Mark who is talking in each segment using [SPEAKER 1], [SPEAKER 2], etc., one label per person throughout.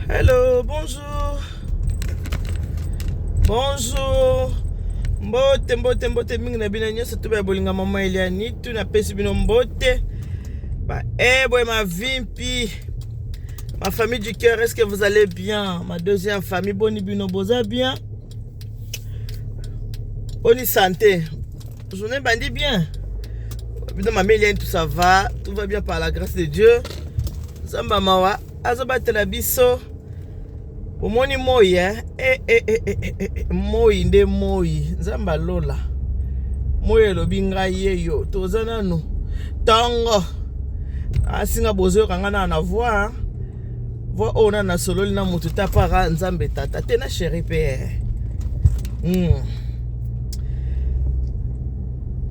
[SPEAKER 1] Hello, bonjour. Bonjour. Mbote, mbote, mbote mingi na bino nyonso to ba bolinga mama Eliani tu na pesi bino mbote. Ba eh boy ma vimpi. Ma famille du cœur, est-ce que vous allez bien? Ma deuxième famille boni bino boza bien? Boni santé. Journée bandi bien. Bino mama Eliane tout ça va, tout va bien par la grâce de Dieu. Nzambe mawa azobatela biso. Omoni moi eh? Eh, eh, eh, eh, eh, eh, eh. Moi nde moi Nzambe alola. Moi elobi ngai ye yo toza nanu ntongo asinga bozoyoka ngai na na voix voix oyo nanu nasololi na motu ta para Nzambe tata te na chéri mpe eh.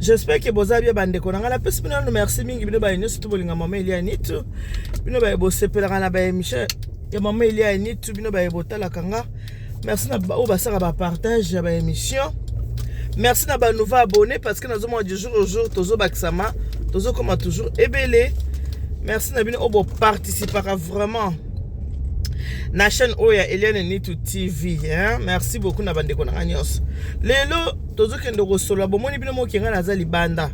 [SPEAKER 1] J'espère que boza bien bandeko na ngai. Napesi bino nanu merci mingi bino baye nyonso to bolinga mama Elia Nitu, bino baye bosepelaka na ba émission ya mama Elia Nitu, bino baye botalaka nga. Merci na oyo basalaka ba partage ya ba émission. Merci na ba nouveau abonné parce que nazomona du jour au jour tozobakisama, tozokoma toujours ebele. Merci na bino oyo boparticipaka vraiment na chaîne oyo ya Eliane Nitu TV hein? Merci beaucoup na bandeko na nga nyonso. Lelo tozokende kosolola, bomoni bino moki nga naza libanda,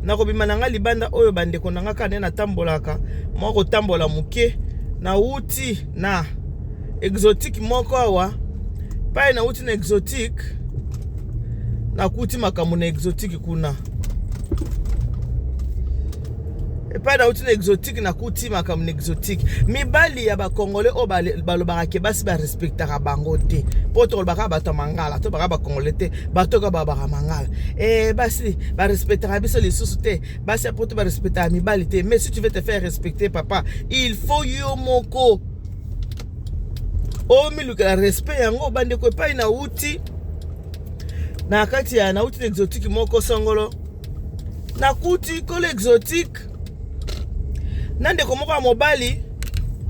[SPEAKER 1] nakobima na nga libanda oyo bandeko na nga kaka nde natambolaka mwa kotambola moke. Nauti na exotique moko awa pai, nauti na exotique, nakuti makambo na exotique kuna epai nauti na exotique, nakuti makambo na exotique. Mibali ya bacongolais oyo balobaka ke basi barespectaka bango te, mpo tolobaka bato ya mangala, to baka bacongolais te, bato kaka balobaka mangala e basi barespectaka biso lisusu te, basi ya poto barespectaka mibali te. Mais si tu veux te faire respecter, papa, il faut yo moko omilukela respect yango. Bandeko, epai nauti na kati ya nauti na exotique moko songolo, nakuti kolo exotique na ndeko moko ya mobali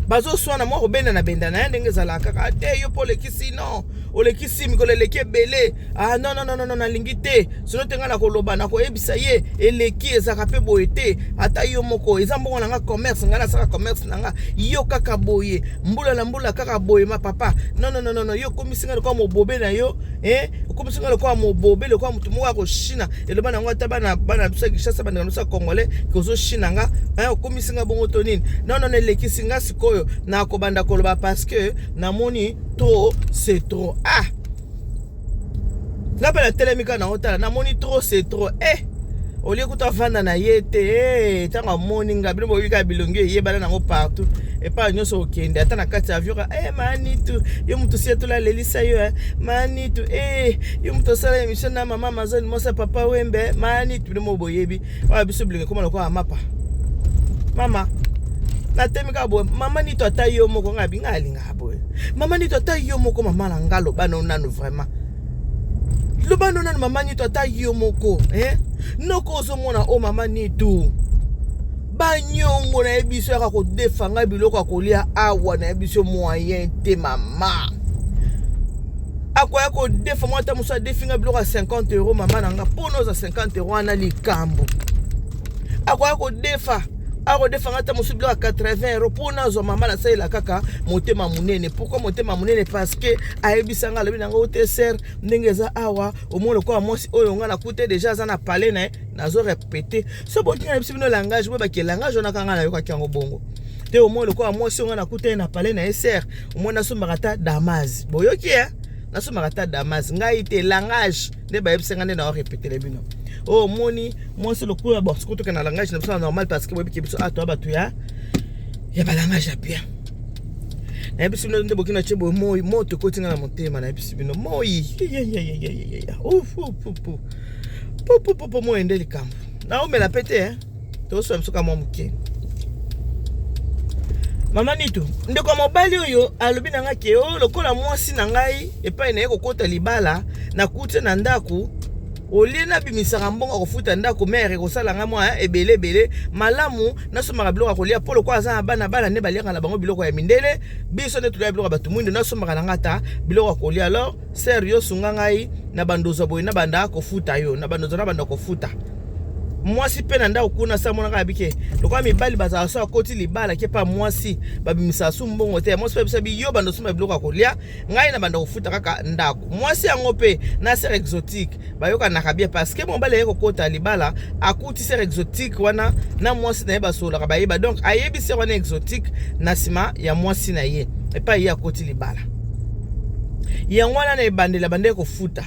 [SPEAKER 1] bazoswana mwa kobenda na benda na ye ndenge ezalaka kaka te. Yo mpo olekisi, non, olekisi mikolo eleki ebele. Ah non, non, non, non, nalingi te, sino te ngai nakoloba, nakoyebisa ye eleki, ezalaka mpe boye te. Ata yo moko, eza mbongo na nga, commerce ngai nasala commerce na nga, yo kaka boye mbula na mbula kaka boye. Ma papa, non, non, non, non, yo okomisi ngai lokola mobobe na yo, eh? Okomisi ngai lokola mobobe, lokola motu moko akoshina eloba nango. Ata bana bana biso ya Kinshasa, bandeko na biso ya congolais, kozoshina nga, okomisi nga bongo to nini? Non, non, elekisi nga. Sikoyo nakobanda koloba parce que namoni trop c'est trop. Ah, nga mpe natelemi kaka naotala, namoni trop c'est trop. Eh, olie kuta avanda na ye te. Ntango amoni nga, bino boyebi kaka bilongi eyebana nango partout, epai nyonso okende, ata na kati ya avion ka eh, manitu yo moto si etola alelisa yo, eh. Manitu eh, yo moto osala émission na mama Amazon mosa papa Wembe. Manitu, bino mo boyebi oyo biso bilongi ekoma lokola mapa. Mama natemi kaka boye, mama Nito, ata yo moko, ngai binga alingaka boye. Mama Nito, ata yo moko, mama na nga, loba no nanu vraiment, loba no nanu. Mama Nito, ata yo moko, eh? Noko ozomona o mama Nitu banyongo nayebi biso yaka kodefa ngai biloko ya kolia awa, nayebi biso moyen te. Mama akoya kodefa mwa, ata mosu adefi ngai biloko ya 50 euro. Mama na nga, mpo noza 50 euro wana likambo, akoya kodefa, akodefa ngai ata mosu biloko ya 80 euro mpo nazwa. Mama, nasalela kaka motema monene. Pourquoi motema monene? Parce que ayebisa ngai, alobi nango te: "Sœur, ndenge eza awa, omoni lokola mwasi oyo ngai nakute déjà aza na palais na ye." Nazo répéter so botinga na biso bino langage boye, bake langage wana kanga nayokaki yango bongo te. Omoni lokola mwasi oyo ngai nakuta ye na palais na ye, sœur, omoni nasombaka ata damas. Boyoki e, nasombaka ata damas ngai te. Langage nde bayebisa ngai nde na orépétele bino oyo. Omoni mwasi lokola, bon, sikoyo tokende na langage na biso na normal, parce que boyebi ke biso awa toya bato ya balangage ya bien. Nayebisi bino nde boki na tie boye, moi moto ekoti nga na motema. Nayebisi bino moi pupupupu, moi nde likambo. Naomela pe te, toswa biso ka mwa moke. Mama Nitu, ndeko ya mobali oyo alobi na ngai ke o lokola mwasi na ngai epai na ye kokota libala, nakuti na ndako, olie nabimisaka mbongo kofuta ndako mare, ekosala ngai mwa ebele ebele. Malamu nasombaka biloko ya kolia, mpo lokola aza na bana, bana nde baliaka na bango biloko ya mindele, biso nde tolia biloko ya bato mwindo. Nasombaka na ngai ata biloko ya kolia. Alors sœur, yo sunga ngai na bandozwa boye, na banda kofuta yo na bandozwa, na banda kofuta. Mwasi mpe na ndako kuna sa amonaka abike lokola mibali bazala so akoti libala ke pa mwasi babimisaka su mbongo te. Mwasi mpe biso yo banda osomba biloko ya kolia, ngai na banda kofuta kaka ndako. Mwasi yango mpe na sœur exotique bayokanaka bien, parce que mobali aye kokota libala, akuti sœur exotique wana na mwasi na ye basololaka, bayeba. Donc ayebi sœur wana exotique na nsima ya mwasi na ye epai ye akoti libala. Yango wana na ebandeli abandaki kofuta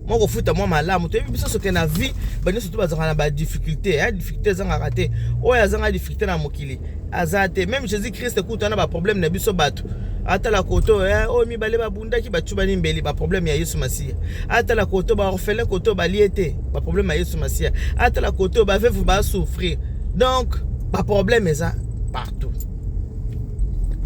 [SPEAKER 1] mwa kofuta mwa malamu. Toyebi biso soki na vie banyonso to bazalaka na badifficulté. Difficulté ezangaka te. Oyo azanga difficulté na mokili aza te. Même Jésus Christ kuta na baproblème na biso bato. Atala koto oyo mibale babundaki, bacubani mbeli, baproblème ya Yesu Masiya. Atala koto baorphelin, koto balie te, baproblème ya Yesu Masiya. Atala koto baveuve basouffrir. Donc baproblème eza partout.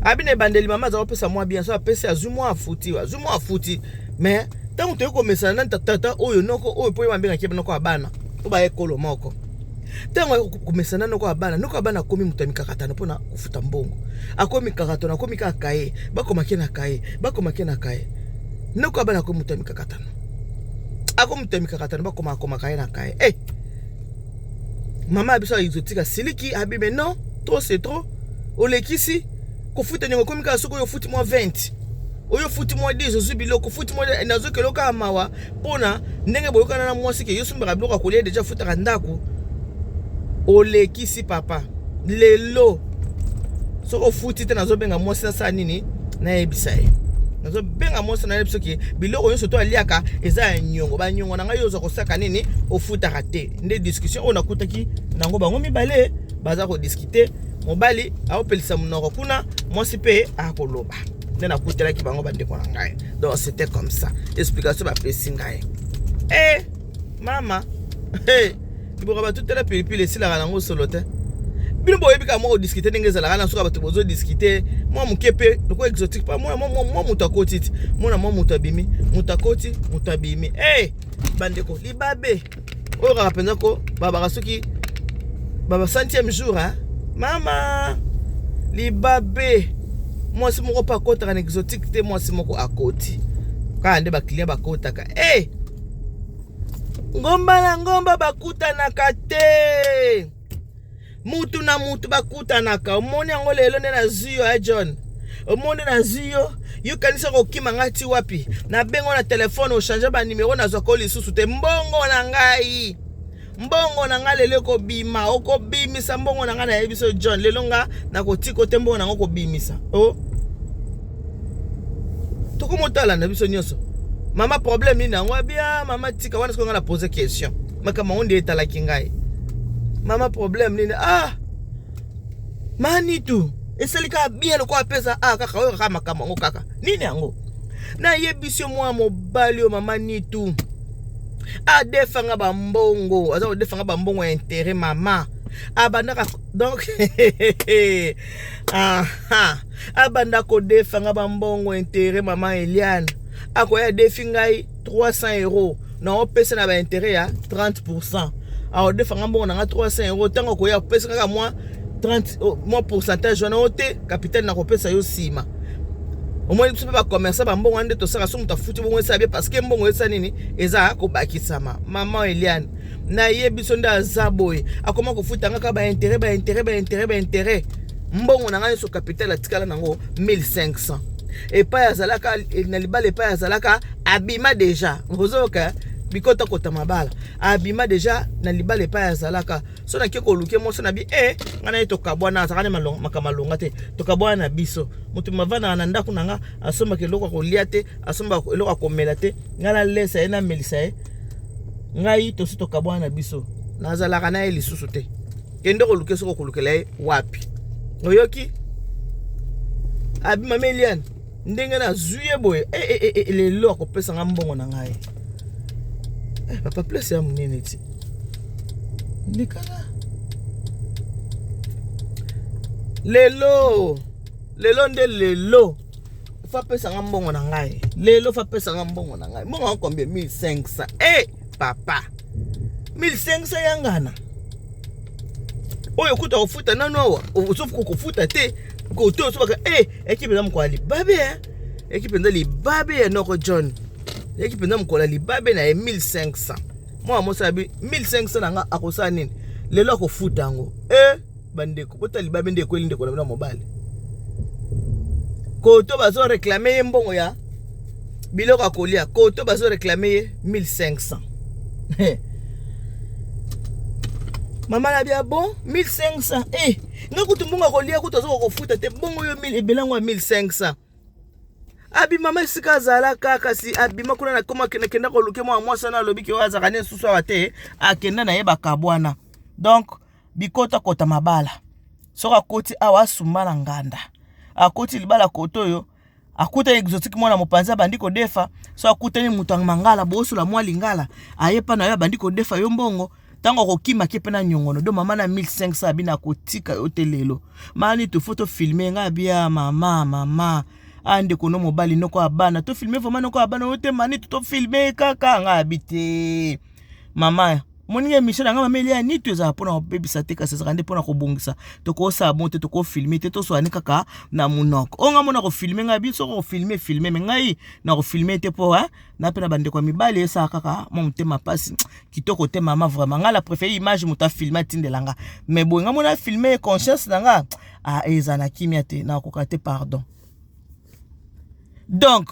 [SPEAKER 1] Abi na ebandeli mama aza kopesa mwa bien, so apesi, azwi mwa afuti, azwi mwa afuti. Mais ntango toyei komesana na tata oyo, noko oyo, mpo ye bambengaki noko ya bana, mpo baya ekolo moko, ntango komesana noko ya bana, noko ya bana akomi moto ya mikakatano mpona kofuta mbongo. Akomi mikakatano, akomi kaka kaye, bakomaki na kaye, bakomaki na kaye. Noko ya bana akomi moto ya mikakatano, akomi moto ya mikakatano, bakoma akomaka ye na kaye. Hey! Mama ya biso ya exotique asiliki, abi: "Mais non, trop c'est trop, olekisi kofuta niongo. Ekomi kaka soki oyo ofuti mwa 20, oyo ofuti mwa 10, ozwi biloko, ofuti mwa." Nazokela kaka mawa mpona ndenge boyokana na mwasi ke yo sombaka biloko ya kolia, déjà afutaka ndako. Olekisi papa. Lelo soki ofuti te, nazobenga mwasi, nasala nini? Nayebisa ye, nazobenga mwasi, nayebi soki biloko nyonso to aliaka eza ya niongo, baniongo na ngai, yo ozwa kosaka nini, ofutaka te. Nde discussion oyo nakutaki nango, bango mibale baza kodiscuter. Mobali aopelisa monoko kuna, mwasi mpe akoloba. Nde nakutelaki bango, bandeko na ngai. Donc c'était comme ça, explication bapesi ngai. E mama, hey, liboka batutela pilipili esilaka nango solo te. Bino boyebi kaka mwa kodiscuter ndenge ezalaka na soka bato bozodiscuter mwa moke mpe lokola exotique pa mwa moto akoti ti mona mwa moto abimi, moto akoti, moto abimi. Hey, bandeko, libabe oyo kaka mpenza ko babaka soki baba centième jour, hein? Mama, libabe, mwasi moko mpe akotaka na exotique te. Mwasi moko akoti kaka nde baclient bakotaka. Hey! Ngomba na ngomba bakutanaka te, mutu na mutu bakutanaka. Omoni yango lelo nde nazwi yo ya John, omoni nazwi yo. Yokanisa kokima ngai ti wapi? Nabengo na telefone, ochange banimero, nazwaka lisusu te. Mbongo na ngai, mbongo na ngai lelo ekobima, okobimisa mbongo na ngai. Nayebi so John, lelo nga nakotika te mbongo nango kobimisa. O tokomotala na biso nyonso. Mama, problème nini yango? Abia mama, tika wana. Soki ngai na pose question, makambo yango nde etalaki ngai. Mama, problème nini? Ah, manitu esali kaka bien lokola apesa. Ah, kaka oyo, kaka makambo yango, kaka nini yango nayebisi yo. Mwa mobali oyo, mama Nitu, adefanga bambongo, aza kodefanga bambongo ya intérêt. Mama abandaka donc, aha, abanda kodefanga bambongo intérêt. Mama Eliane akoya, adefi ngai 300 euro, naopesa na baintérêt ya 30. Aodefanga mbongo na nga 300 euro, ntango akoya kopesa kaka mwa 30, mwa pourcentage wana o te, capital nakopesa yo nsima. Omoni, biso mpe bacommerçant, bambongo wana nde tosala. So moto afuti bongo, esala bien, parce que mbongo esa nini, eza kobakisama. Mama Eliane, nayebi biso nde aza boye, akoma kofuta nga kaka baintérêt, baintérêt, baintérêt, baintérêt. Mbongo na ngai nyonso, capital atikala nango 1500. Epai azalaka na libala, epai azalaka, abima déjà. Ozoyoka bikotakota mabala, abima déjà na libala epai azalaka. So nake koluke mwasi na bi e ngai na ye, tokabwana. Azalaka ne makambo alonga te, tokabwana na biso. Moto mavandaka na ndako na nga, asombaka eloko ya kolia te, asombaka eloko ya komela te. Ngai nalesa ye, namelisa ye. Ngai tosi tokabwana na biso, nazalaka na ye lisusu te. Kende koluke, soki okolukela ye wapi. Oyoki? Abi mama Eliane, ndenge nazwi ye boye, e, e, e, lelo akopesanga mbongo na ngai. Papa, place ya monene ti ndikala lelo, lelo nde lelo fa apesanga mbongo na ngai. Lelo fa apesanga mbongo na ngai. Mbongo yango combien? 1500. E papa, 1500 ya ngana oyo kuta kofuta nano awa, ozofuka kofuta te. Kote osobaka e eki mpenza mokolo ya libabe, eki mpenza libabe ya noko John, eki mpenza mokolo ya libabe na ye. 1500, mwana mwasi abi 1500 na nga akosala nini? Lelo akofuta yango. E bandeko, bota libabe nde ekweli ndeko na bino mobali. Koto bazo réclamer ye mbongo ya biloko ya kolia, koto bazo réclamer ye 1500. Mama na bia bon 1500. Eh, nga kutu mbongo ya kolia kutu azokoka kofuta te, bongo yo 1000 ebele yango ya 1500. Abima esika azalaka, kasi abima kuna na koma nakenda koluke mwa mwasi wana, alobi ke oyo azalaka ne susu awa te, akenda na ye bakabwana. Donc bikota kota mabala, soki akoti awa asumba na nganda, akoti libala kote oyo akutani exotique mwana mopanzi, abandi kodefa. So akutani moto ya mangala, bosola mwa lingala, aye mpa na yo, abandi kodefa yo mbongo. Ntango akokimaki mpe na nyongono do mama na 1500, abi na kotika yo te lelo mani tofo tofilmer ngai. Abia mama, mama a ndeko no mobali, noko ya bana, tofilmer vraiment noko ya bana oyo te mani tofilmer kaka ngai. Abi te mama, moninga émission na ngai mama Elia Nitu ezala mpona kobebisa te, kasi ezalaka nde mpona kobongisa. Tokosala bon te, tokofilmer te, toswani kaka na monoko oyo ngai mona kofilmer ngai. Biso kofilmer filmer, mais ngai na kofilmer te, mpo na mpe na bandeko ya mibali esala kaka mwa motema mpasi. Kitoko te mama, vraiment ngai na préféré image moto afilmer atindela nga, mais boye ngai mona filmer, conscience na nga ah, eza na kimia te, nakoka te, pardon. Donc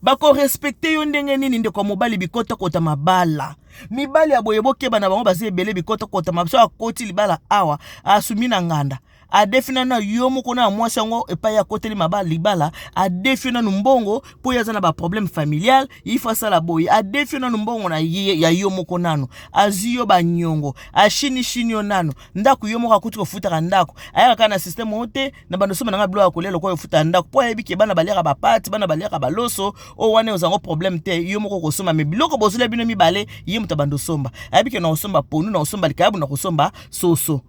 [SPEAKER 1] bakorespecter yo ndenge nini, ndeko ya mobali? Bikotakota mabala, mibali ya boye bokeba na bango, baza ebele. Bikotakota maso, akoti libala awa, asumi na nganda, adefi nanu yo moko na mwasi yango epai akoteli mabala libala, adefi nanu mbongo mpo ye aza na baproblème familial, il faut asala boye. Adefi nanu mbongo na ye ya yo moko, nanu azwi yo banyongo, ashinishini yo nanu ndako, yo moko akuti kofutaka ndako, ayaka kaka na système oyo te na bando osomba nanga biloko ya kolia lokola ofuta ndako, mpo ayebi ke bana baliaka bapâtes, bana baliaka baloso oyo wana ozango problème te, yo moko kosomba. Mais biloko bozolia bino mibale, ye moto abanda osomba, ayebi ke na kosomba pondu, na kosomba likayabu, na kosomba soso.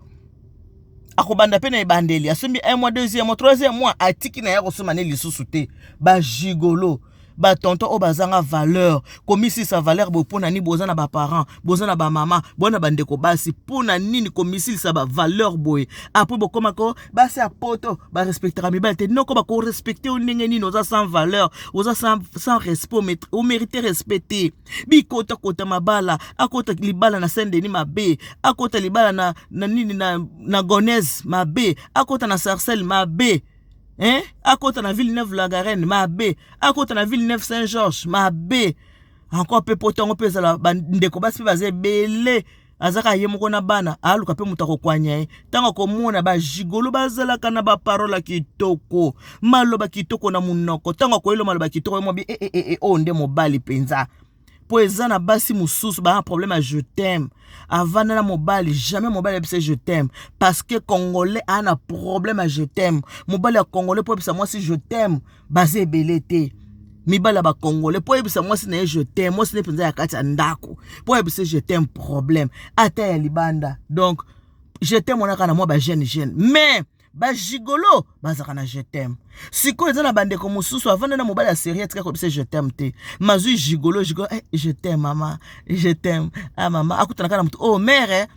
[SPEAKER 1] Akobanda mpe na ebandeli, asombi un mois, deuxième mois, troisième mois, atiki na ye, akosomba ne lisusu te. Bagigolo, batonton oyo bazanga valeur, komisilisa valeur boye mpo na nini? Boza na baparent, boza na bamama, boza na bandeko basi, mpo na nini komisilisa bavaleur boye? Apres bokomako basi ya poto barespectaka mibali te. Noko, bakorespecter yo ndenge nini? Oza sans valeur, oza sans respect, omérite respect te. Bikotakota mabala, akota libala na Saint Denis mabe, akota libala na nini na Gonesse mabe, akota na Sarcelles mabe, hein? Akota na Villeneuve la Garenne mabe, akota na Villeneuve Saint Georges mabe encore. Mpe poto yango mpe ezala bandeko basi mpe baza ebele, azaka ye moko na bana, aluka mpe moto akokwanya ye. Ntango akomona bagigolo bazalaka na baparole ya kitoko, maloba kitoko na monoko, ntango akoyelo maloba kitoko, ye mwabi e, e, e, e, oyo nde mobali mpenza. Mpo eza na basi mosusu baa problème ya je t'aime, avanda na mobali, jamais mobali ayebisa je t'aime, parce que Congolais aa na problème ya je t'aime. Mobali ya Congolais mpo ayebisa mwasi je t'aime, baza ebele te. Mibali ya bacongolais mpo ayebisa mwasi na ye je t'aime, mwasi na ye mpenza ya kati ya ndako, mpo ayebisa je t'aime, problème ata ya libanda. Donc je t'aime wana kaka na mwa bajeune jeune, mais bagigolo bazalaka na je t'aime. Sikoyo eza na bandeko mosusu avanda na mobali ya série, atika koyebisa je t'aime te, mazwi gigolo, gigolo eh, je t'aime mama, je t'aime ah mama. Akutanaka na moto oh mère,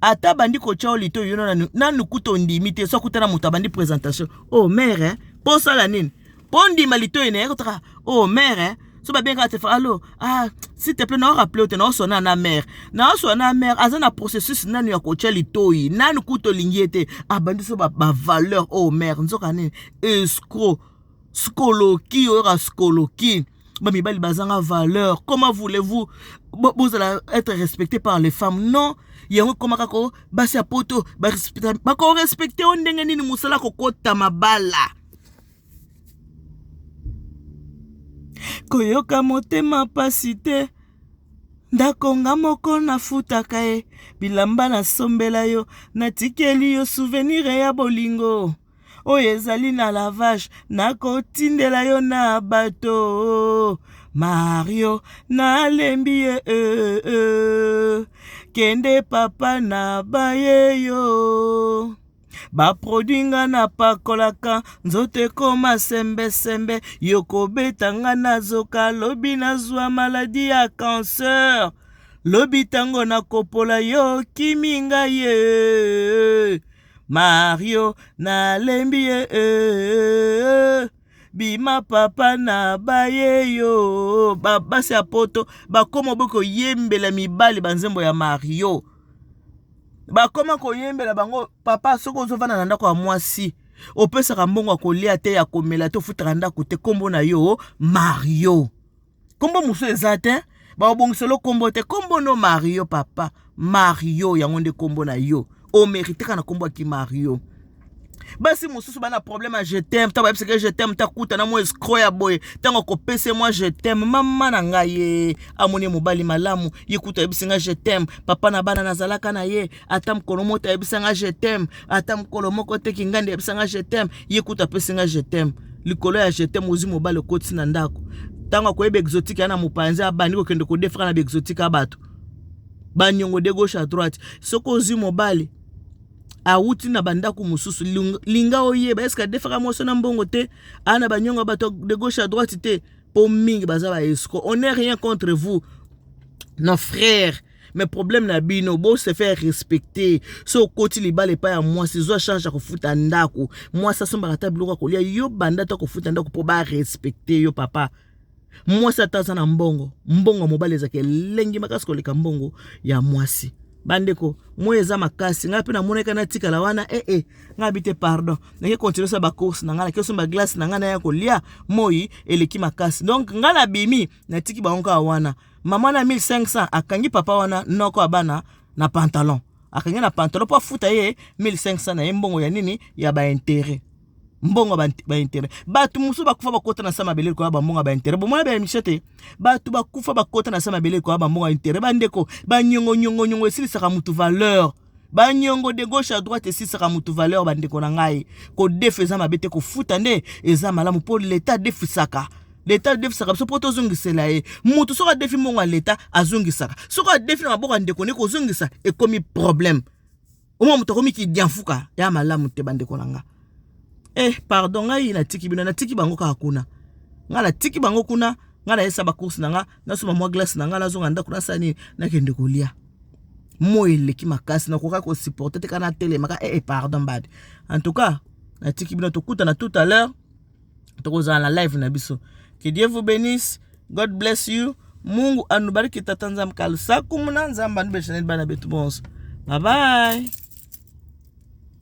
[SPEAKER 1] ata bandi kotya o lito yo nanu kuta ondimi te. So akutana moto abandi présentation, oh mère, mpo osala nini mpo ndima litoi na ye kotaka, oh mère. So babengaka telefone, allo, ah s'il te plaît, nao rappeler te, naosona na mare, naosona na mare. Aza na processus nanu ya kotya litoi, nanu kuta olingi ye te, abandi so bavaleur, oh mare. Nzoka nini? Escroc, skoloki, oyoka skoloki. Bamibali bazanga valeur, comment voulez-vous bozala être respecté par les femmes? Non, yango ekoma kaka basi ya poto bakorespecter o ndenge nini? Mosala kokota mabala, koyoka motema pasi te. Ndako nga moko nafutaka ye, bilamba nasombela yo, natikeli yo souvenir ya bolingo oyo ezali na lavage, nakotindela yo na bato. Mario, nalembi ye kende papa na baye yo baproduit nga napakolaka nzoto ekoma sembesembe. Yo kobeta nga nazoka, lobi nazwa maladie ya cancer, lobi ntango nakopola yo kimi ngai ye. Mario, nalembi ye, bima papa na baye yo. Basi ya poto bakóma boyi koyembela mibali banzembo ya Mario. Bakoma koyembela bango, papa, soki ozovanda na ndako ya mwasi, opesaka mbongo ya kolia te, ya komela te, ofutaka ndako te, nkombo na yo Mario. Nkombo mosusu eza te, bakobongisela nkombo te. Nkombo no Mario, papa Mario, yango nde nkombo na yo. Omérite kaka na nkombo ya kimario. Basi mosusu bana problème ya je t'aime. Ntango bayebisaka je t'aime, takuta na mwa escroc ya boye. Ntango akopesa mwa je t'aime, mama na ngai, ye amoni mobali malamu, ye kuta ayebisi nga je t'aime. Papa na bana nazalaka na ye, ata mokolo moko te ayebisa nga je t'aime, ata mokolo moko te. Kingandi ayebisa nga je t'aime, ye kuta apesi nga je t'aime. Likolo ya je t'aime, ozwi mobali, okotisi na ndako. Ntango akoyeba exotique ya na mopanzi, abandi kokende kodefaka na baexotique ya bato, baniongo de gauche à droite. Soki ozwi mobali awuti na bandako mosusu, linga oyeba eske adefaka mwasi na mbongo te, aa na baniongo ya bato de gauche à droite te, mpo mingi baza baescrocs. On est rien contre vous, nos frères, mais problème na bino, bo se faire respecter. So okoti libala epai ya mwasi, zwa charge ya kofuta ndako. Mwasi asombaka ata biloko ya kolia, yo banda ata kofuta ndako mpo barespecte yo, papa. Mwasi ata aza na mbongo, mbongo ya mobali ezalaka elengi makasi koleka mbongo ya mwasi. Bandeko, moi eza makasi. Ngai mpe namonaki natikala wana. Ee eh, ngai abi te, pardon, nake continue sa bacourse na ngai, nake osomba glace na ngai, naya kolia. Moi eleki makasi, donc ngai nabimi, natiki bango kaka wana. Mama na 1500 akangi papa wana, noko ya bana, na pantalon. Akangi na pantalon mpo afuta ye 1500 na ye. Mbongo ya nini? Ya baintérêt, mbongo baintérêt. Bato mosusu bakufa, bakota na sa mabele koya bambongo ya baintérêt. Bomona baémission te, bato bakufa, bakota na sa mabele koya bambongo ya intérêt. Bandeko, banyongonyongonyongo esilisaka mutu valeur. Banyongo de gauche à droite esilisaka mutu valeur. Bandeko na ngai, kodefa eza mabe te, kofuta nde eza malamu, mpo leta adefisaka. Leta adefisaka biso mpo tozongisela ye. Mutu soki adefi mbongo ya leta, azongisaka. Soki adefi na maboko ya ndeko nde kozongisa ekomi problème. Omwa moto akomi kidianfuka ya malamu te. Bandeko na nga, pardon, ngai natiki bino, natiki bango kaka kuna. Ngai natiki bango kuna. Ngai nayesa bacourse na nga, nasomba mwa glace na ngai, nazonga ndako, nasala nini, nakende kolia. Moi eleki makasi, nakoka kosupporter te, kaka natelemaka. Pardon mbadi. En tout cas, natiki bino, tokutana tout à l'heure, tokozala na live na biso. Que Dieu vous bénisse. God bless you. Mungu anubariki. Tata Nzambe kalusakumuna, Nzambe anubeshaneli bana betu bonso. Bye bye.